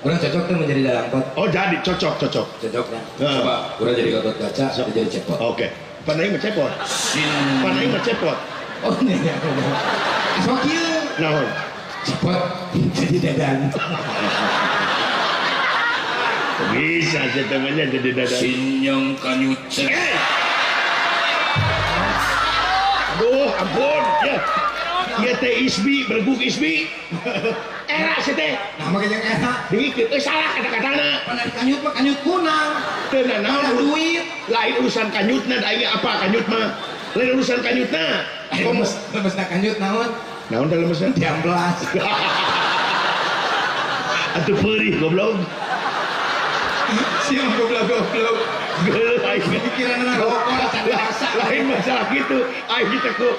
Urang cocok tuh menjadi dalang pot. Oh jadi cocok cocok. Cocok ya. Heeh. Coba urang jadi Gatot Kaca, dia jadi Cepot. Oke. Pan aing mah Cepot. Sin. Pan aing mah Cepot. Oh iya iya. Asal kieu. Naon? Cepot jadi Dadan. Bisa sih temannya jadi Dadan. Sinyong kanyut. Eh! Aduh, ampun. Ya. Ieu teh Isbi, berguk Isbi. Era sih teh. Nah, makanya yang enak. Dengikeun euy salah kata-katana. Pan kanyut mah kanyut kunang. Teu nanaon Mana duit. Lain urusan kanyutna da aing apa kanyut mah. Lain urusan kanyutna. Lemes, lemesna kanyut naon? Naon da lemesna? Diambelas. Atuh peurih goblok. Siapa goblok-goblok. Geuleuh aing. Pikiran rokok, rasa. Lain masalah gitu. Aing teh ku.